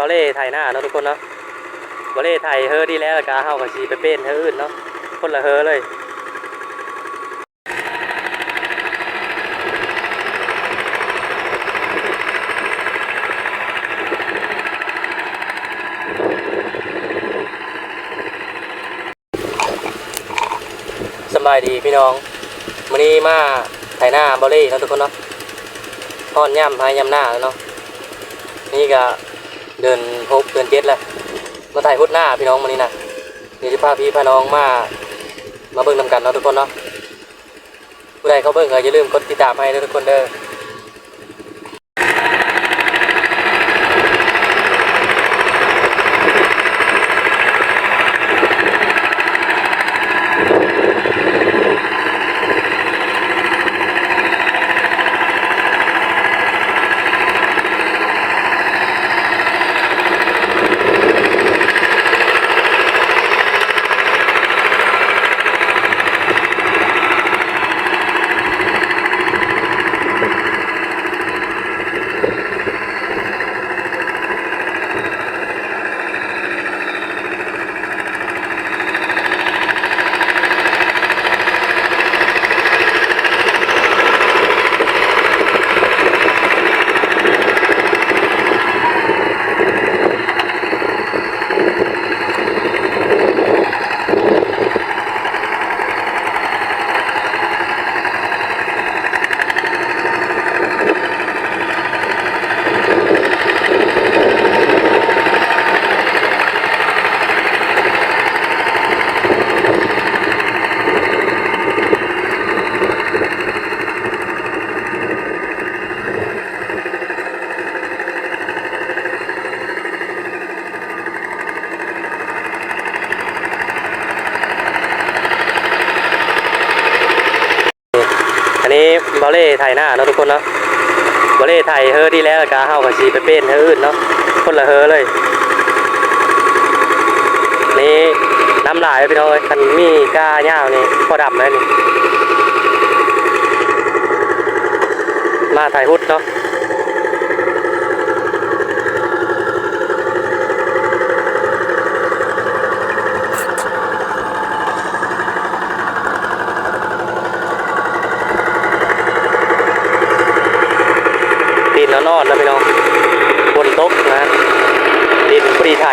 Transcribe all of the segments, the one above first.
ບໍ່ເລ່ໄຖນາເນາະທຸກຄົນເນາະ, ບໍ່ເລ່ໄຖເຮີນີ້ແລ້ວ ແລ້ວກະເຮົາກະຊິໄປເປນເຮີອື່ນເນາະ, ຄົນລະເຮີເລີຍ. ສະບາຍດີພີ່ນ້ອງ, ມື້ນີ້ມາໄຖນາບໍ່ເລ່ເນາະທຸກຄົນເນາະ, ຮອດຍາມໄຮ່ຍາມນາແລ້ວເນາະ. ນີ້ກະເດືອນຫົກເດືອນເຈັດແລ້ວ, ມາໄຖຮຸດນາພີ່ນ້ອງມື້ນີ້ນະ. ດຽວຊິພາພີ່ພານ້ອງມາ ມາເບິ່ງນຳກັນເນາະທຸກຄົນເນາະ. ຜູ້ໃດເຂົ້າເບິ່ງກໍຢ່າລືມກົດຕິດຕາມໃຫ້ເດີທຸກຄົນເດີ. ອັນນີ້ເບົາເລ່ໄຖນາເນາະທຸກຄົນເນາະ, ເບົາເລ່ໄຖເຮີນີ້ແລ້ວ ແລ້ວກະເຮົາກະຊິໄປເປນເຮີອື່ນເນາະ, ຄົນລະເຮີເລີຍ. ນີ້ນ້ຳຫຼາຍພີ່ນ້ອງເອີຍ, ຄັນມີກ້າຍາວນີ້ພໍດຳໄດ້ນີ້. ມາໄຖຮຸດເນາະ. ດິນອ່ອນໆນະພີ່ນ້ອງ, ຝົນຕົກນະ, ດິນພໍດີໄຖ.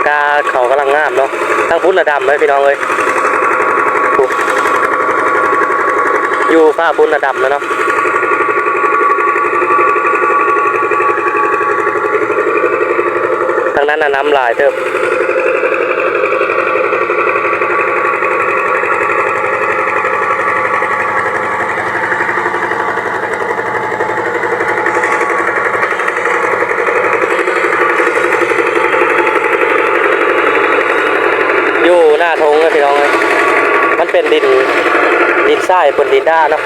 ກາເຂົາກຳລັງງາມເນາະ, ທາງພຸ້ນລະດຳເລີຍພີ່ນ້ອງເອີຍ. ໂອ້ ຢູ່ຟາກພຸ້ນລະດຳແລ້ວເນາະ, ທາງນັ້ນນະນ້ຳຫຼາຍເຕີບ. ຢູ່ໜ້າທົ່ງເດີພີ່ນ້ອງເອີຍ, ມັນເປັນດິນ ດິນຊາຍ ເປັນດິນດາເນາະ,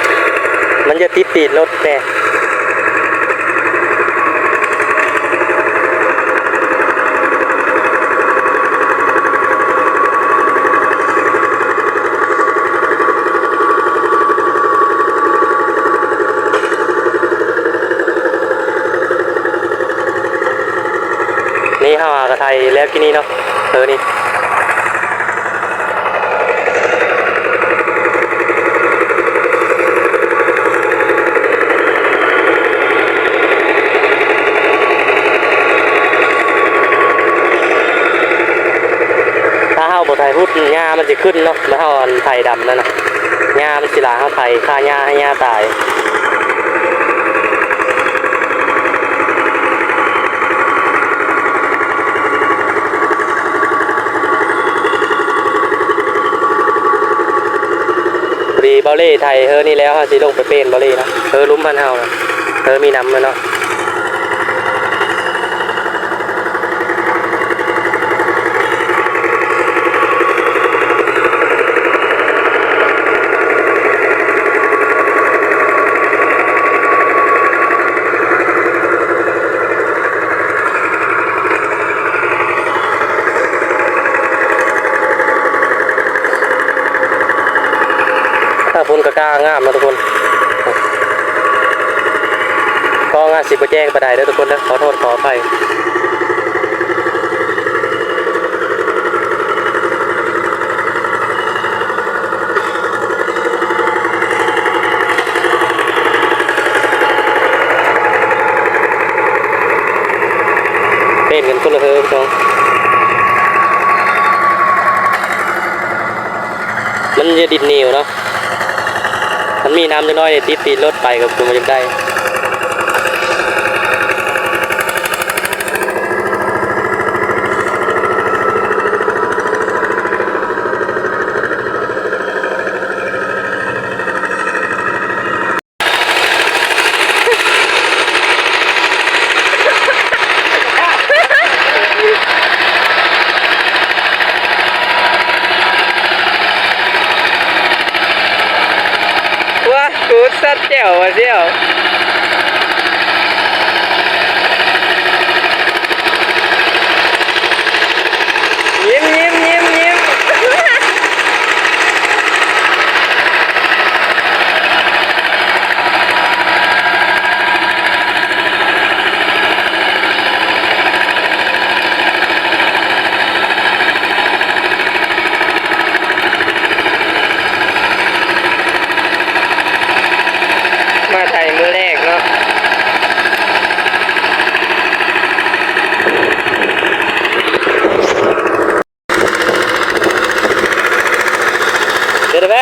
ມັນຈະຕິດຕີນລົດແດ່. ນີ້ເຮົາຫາກະໄຖແລ້ວກີ້ນີ້ເນາະ, ເອີ ນີ້. ຖ້າເຮົາບໍ່ໄຖຮຸດ ຫຍ້າມັນຊິຂຶ້ນເນາະ, ແລ້ວເຮົາອັນໄຖດຳນັ້ນນະ ຫຍ້າມັນຊິຫຼາຍ, ເຮົາໄຖຂ້າຫຍ້າໃຫ້ຫຍ້າຕາຍ. ພໍດີເບົາເລ່ໄຖເຮີນີ້ແລ້ວ ເຮົາຊິລົງໄປເປນເບົາເລ່ເນາະ, ເຮີລຸ່ມບ້ານເຮົານະ, ເຮີມີນ້ຳແລ້ວເນາະ. ເ ງາມເນາະທຸກຄົນ. ກ້ອງອາດຊິບໍ່ແຈ້ງປານໃດເດີທຸກຄົນເດີ ຂໍໂທດຂໍອະໄພ. ເປັນກັນຄົນລະເຮີພີ່ນ້ອງ ມັນຈະດິດໜຽວເນາະ. ມັນມີນ້ຳຈັກໜ້ອຍນີ້ ຕິດຕີນລົດໄປກໍບໍ່ຢາກໄດ້. ວ້າ ກູດສັດແຈ່ວວ່າແຈ່ວ. ຍິ້ມໆໆໆ. ມາໄທມື້ແລກເນາະ. ເດີນໄປ.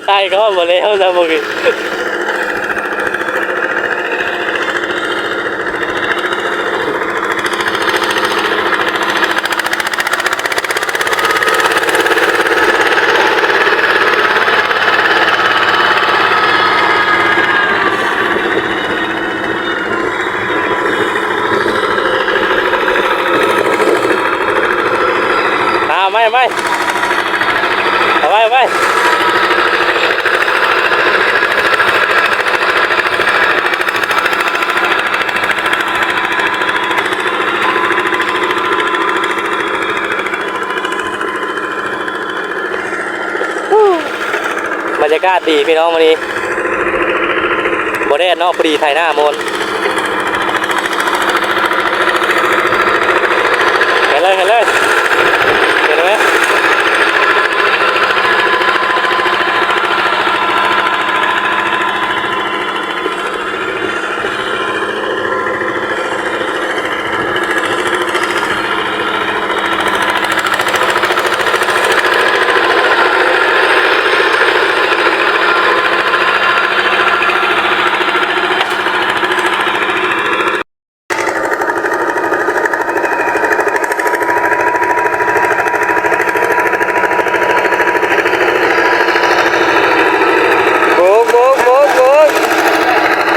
ໄດ້ກໍບໍ່ແລ້ວຊະມື້ກີ້. ເອົາໄວ້ ເອົາໄວ້ ເອົາໄວ້ ເອົາໄວ້. ບັນຍາກາດດີພີ່ນ້ອງມື້ນີ້ ບໍ່ແດດເນາະ ພໍດີໄຖນາມ່ວນ. ເຫັນເລີຍ ເຫັນເລີຍ ເຫັນໄໝ? ໂບກ ໂບກ ໂບກ ໂບກ.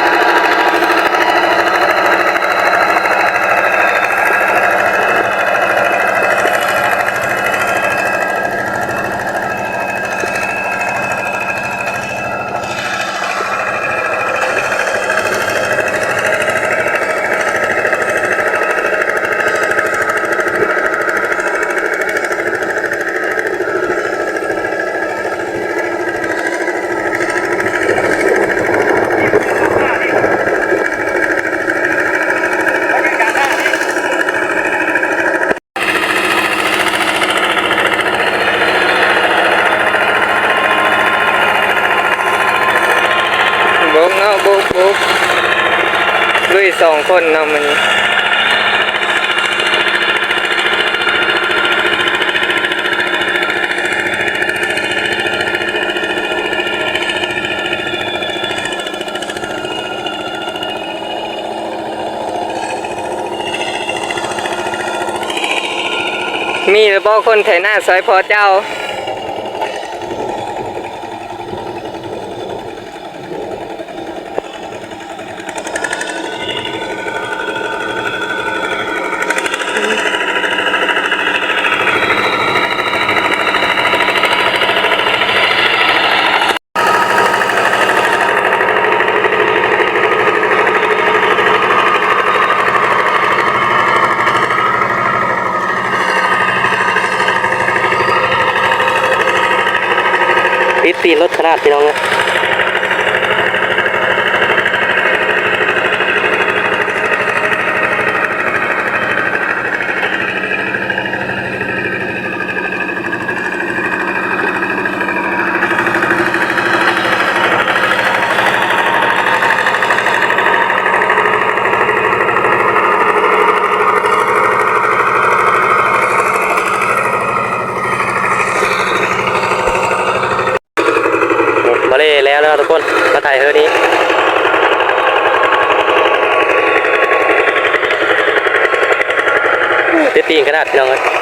ໂບກເນາະ ໂບກ ໂບກ ລຸຍສອງຄົນເນາະມື້ນີ້. ມີແລ້ວບໍ່ຄົນໄຖນາຊ່ອຍພໍ່ເຈົ້າ? ຕີນລົດຂະໜາດ ພີ່ນ້ອງເອີຍ. ມາເລແລ້ວເນາະທຸກຄົນ ມາຖ່າຍເຮີນີ້ ຕິດຕີນຂະໜາດ ພີ່ນ້ອງເອີຍ.